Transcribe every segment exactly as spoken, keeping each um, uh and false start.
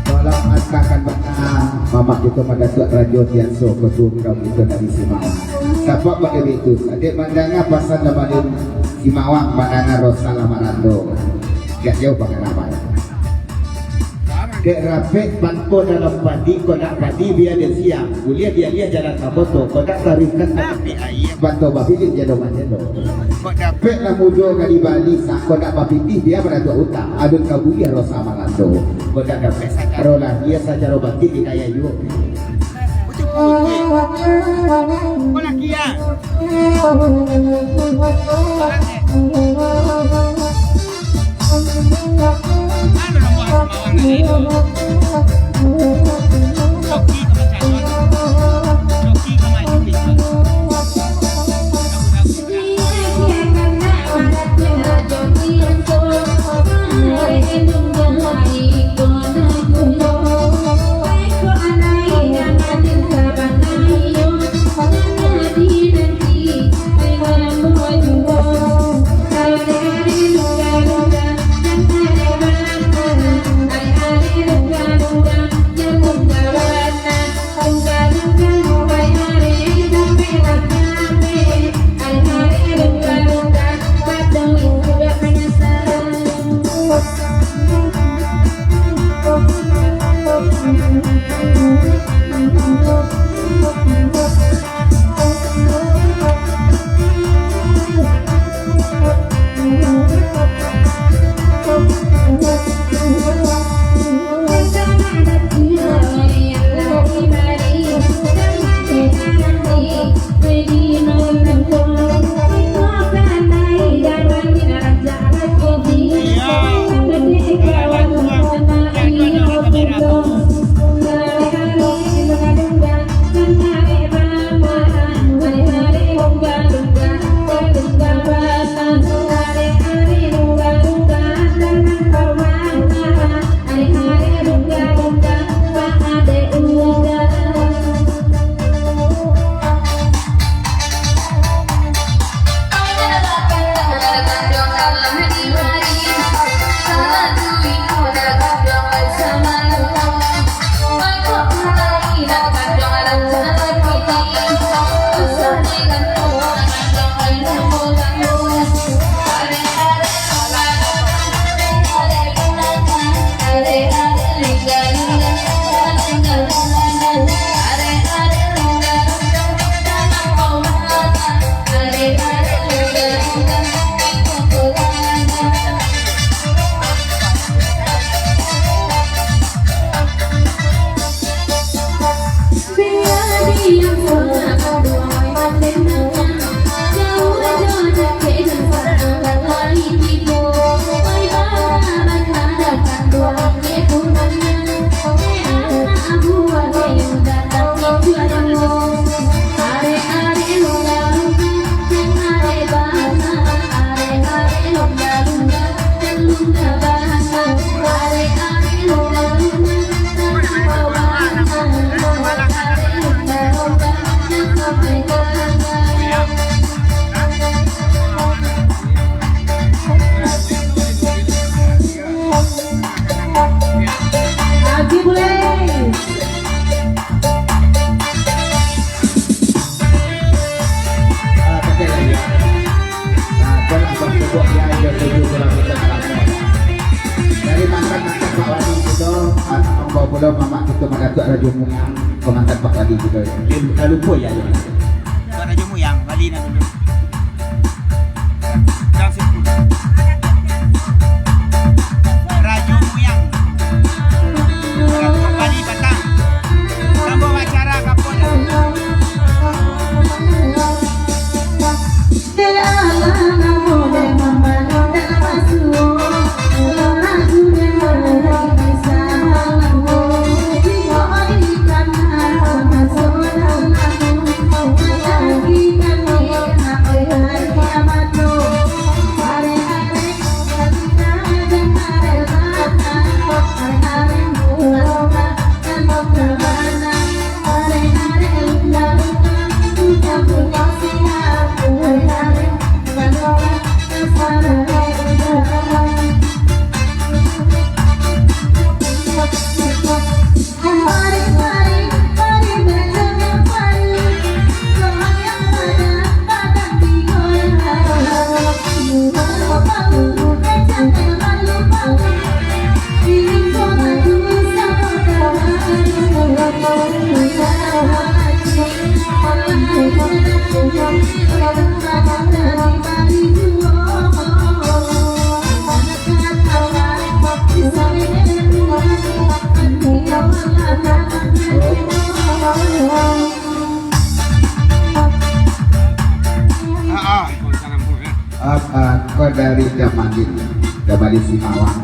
Tolong antakan bana mamak kito Madatuak Rajo Tianso, ketua kaum kito dari Simawang. Sabab bak itu, dek mandanga pasan dari Simawang, mandanga Rosa lah marando. Agak jauah pangalaman. Dek rapek banto dalam padi, kok nak padi bia den siang. Buliah dialiah jalan ka koto, kok nak taruihkan tapi aia. Banto babilin jado manjado. Kok dapek lah mudo ka dibali, sa-, kok nak bapitih bia Madatuak Utang. Adun ka buliah Rosa marando. Kok nak dapek sacaro lahia, sacaro batin dikaya juo. Kok laki, ah? Haji Bule. Ah, pakai lagi. Ah, kau nak buat cukup dia, dia tujuh puluh meter. Dari mantan-mantan Pak Wali kita, ah, ambo pulo mamak kita Mak Datuk Rajo Muyang, mantan Pak Wali kita. Dia tak lupa ya, dia. Pak Rajo Muyang, Bali nak dulu. Rajo Muyang. Rajo Bali Batang. Sambung acara kapal. Ah, ah, ko dari Jamalin, Jamalin Simawang.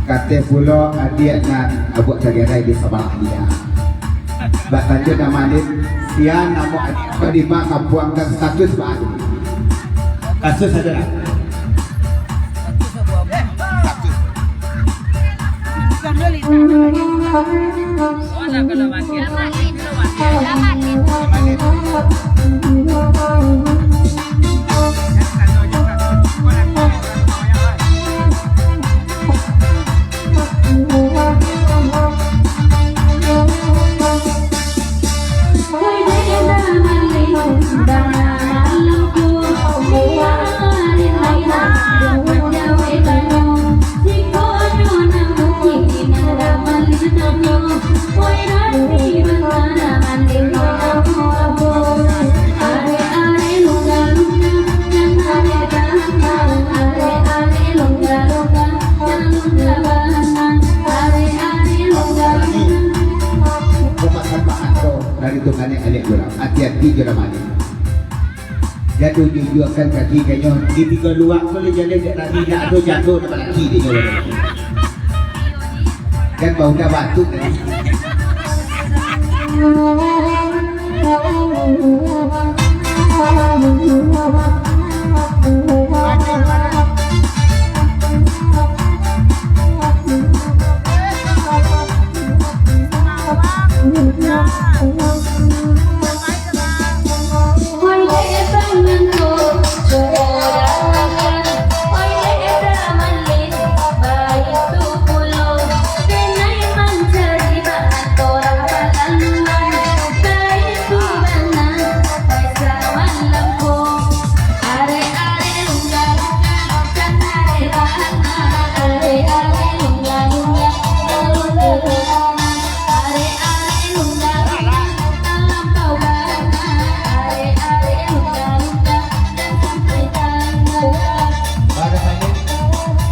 Kateh pulo adiak nan abuak tagerai di sabalah dia. Bak tanjuang Jamalin, sia namo adiak ko di ma kampuang dan status baa? Kasus ado lah. Dari tu kanek alek pulang. Hati-hati jo lah mati. Jatuah jujuakan kaki kanyo di tigo luak tu, le jaleh dek tadi nak tu jatuah dapat laki dia nyo. Kan bau dah batuk tadi.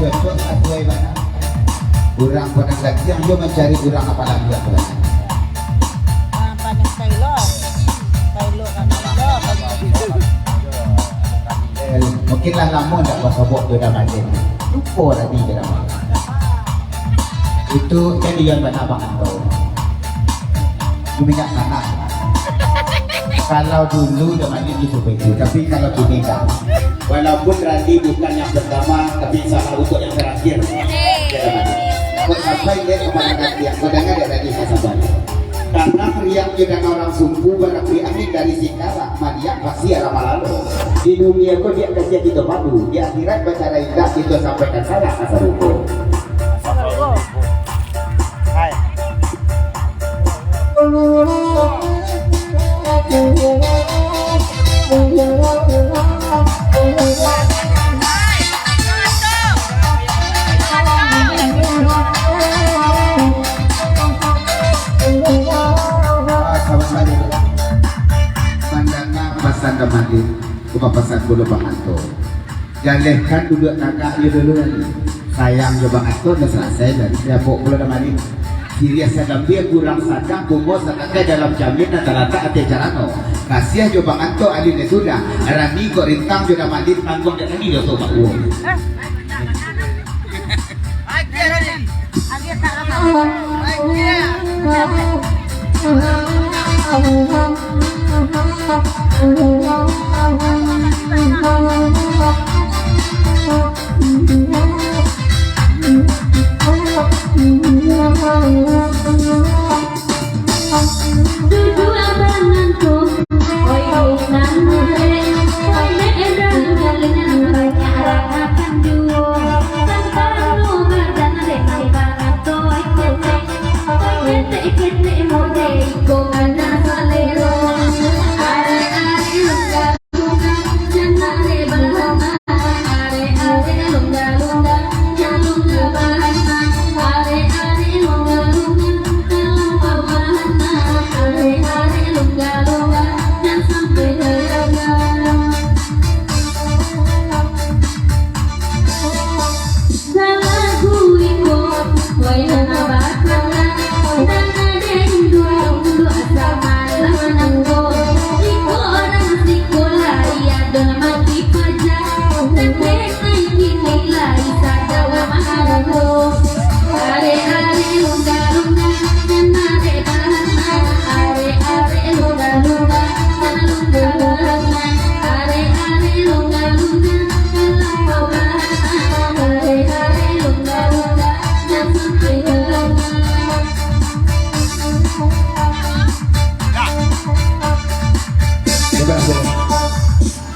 Cocok sasuai bana. Urang Padang Gantiang jo mancari urang apalah buat tu. Ah, Padang Tailor. Tailor kan Tailor. Eh, mungkin lah lamo ndak basobok tu dah mati. Lupo tadi tu dah mati. Itu kan dia bana bangantau. Itu minyak tanah. Kalau dulu Dah Malik di Supetu, tapi kalau kini dah. Walaupun Randi bukan yang pertama, tapi salah untuk yang terakhir. Ya, Dah Malik. Kok sampai dia kemana nanti? Kau dengar dia tadi, saya sabar. Karena riang je dan orang sumpu, barang angin dari Singkarak, maniak pasti arah Malalo. Di dunia ko dia kasihan kita padu, di akhirat bacara indah kita sampaikan salam asal rupa. Hai. Mandanga pasan Dah Malik, ko pasan pulo Bang Anto. Jalehkan duduak tagak yo dulu kan. Sayang jo Bang Anto, dah salasai tadi. Siapo pulo Dah Malik? Siriah sagambia kurang sadang, bungo satangkai dalam jamin nan talatak ateh carano. Kasiah jo Bang Anto, alin sudah. Rani kok rintang jo Dah Malik, tangguang dek Rani doso bakuo.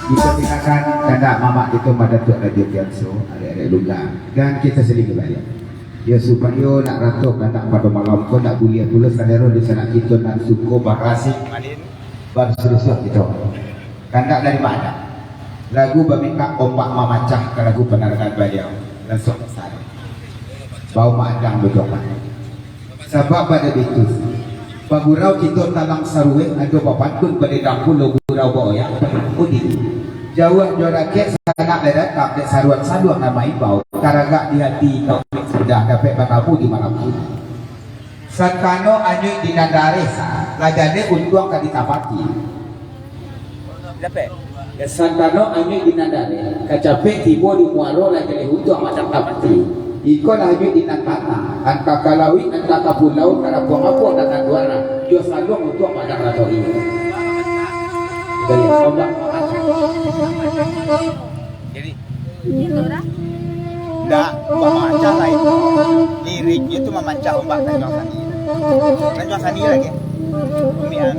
Kita tinggalkan kandak mamak itu, Madatuak Rajo Tianso, arek-arek Lungga, dan kita selingi baliak. Ya, supayo nak ratok kandak pado malam ko, nak buliah pulo salero di sanak kito nan suko barasik malin, barsusuah kito. Kandak dari maadang. Lagu bamintak ombak mamacah ka lagu panarangan baliau. Lansuang kasari. Bau maadang bajokan. Sabab bada bitus. Bagurau kito talang saruwek, ado bapantun badendang pulo gurau baoyak. Udi. Jauah jo dakek sanak lai datang, dek saruan saluang nan maimbau. Taragak di hati kau sudah dapek batamu di malam kini. Santano anyuik di nan dareh sa, lah jaleh untuang ka ditapati. Dapek. Santano anyuik di nan dareh, kacapek tibo di muaro lah jaleh untuang macam tapati. Iko lah anyuik di nan tanah, antah ka lauik, antah ka pulau, ka rapuang-rapuang nan tanduara, jo saluang untuang padang rato iyo. Gaya sombak. Jadi, Ndak, mamacah lah itu. Liriknyo tu mamacah ombak Tanjuang Sandi. Tanjuang Sandi lagi. Umi An.